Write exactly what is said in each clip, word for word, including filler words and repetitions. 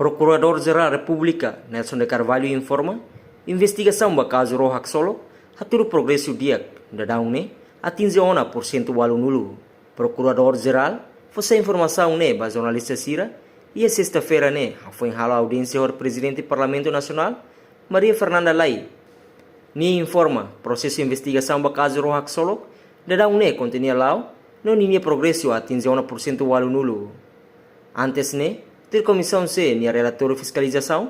Prokuradór-Jerál Repúblika, Nelson de Carvalho, informa, investigasaun ba kazu ró haksolok hatudu progresu di'ak, daudaun ne'e atinje ona porsentu ualunulu. Prokuradór-Jerál fó sai informasaun ne'e ba jornalista sira iha sesta-feira ne'e, hafoin halo audiénsia ho Prezidente Parlamentu Nasionál, Maria Fernanda Lay. Nia informa, prosesu investigasaun ba kazu ró haksolok daudaun ne'e kontinua la'o, no ninia progresu atinje ona porsentu ualunulu. Antes ne'e, tuir Komisaun C nia relatóriu fiskalizasaun,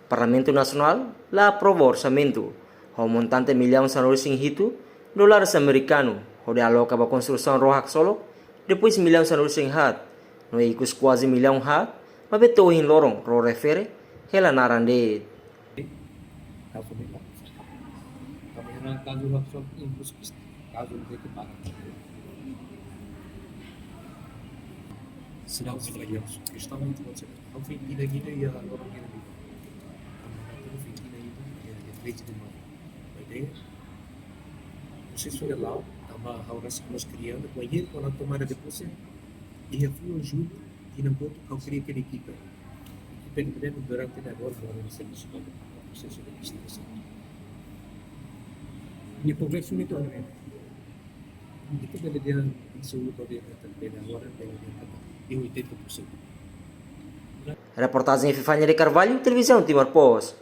Parlamentu Nasionál la aprova orsamentu ho montante millaun sanulu-resin-hitu dólares amerikanu, hodi aloka ba konstrusaun ró haksolok, depois millaun sanulu-resin-haat, no ikus kuaze millaun haat, maibé to'o ohin loron ró refere hela naran de'it. Kazu ne'e la, kami hela kazu langsung imbus bis, kazu ne'e ke para. Sedang sebagai kestaun itu, ha'u fenti lagi deh ya, orang yang di, kami ha'u fenti lagi deh ya, ya, três de maio. Maibé prosesu ne'e la'o, tanba ha'u rasik mós kriadu, maibé kuandu tomada de pose, iha fulan jullu, tinan kotuk, ha'u kria hela ekipa. Ekipa ne'e durante ne'e agora, agora ne'e servisu ba prosesu de investigasaun. Nia progresu ne'e to'o agora. Ita bele dehan, absolutu bele dehan, bele agora, bele dehan, iha oitenta por cento. Reportajen Epifania de Carvalho, Televizaun Timor Post.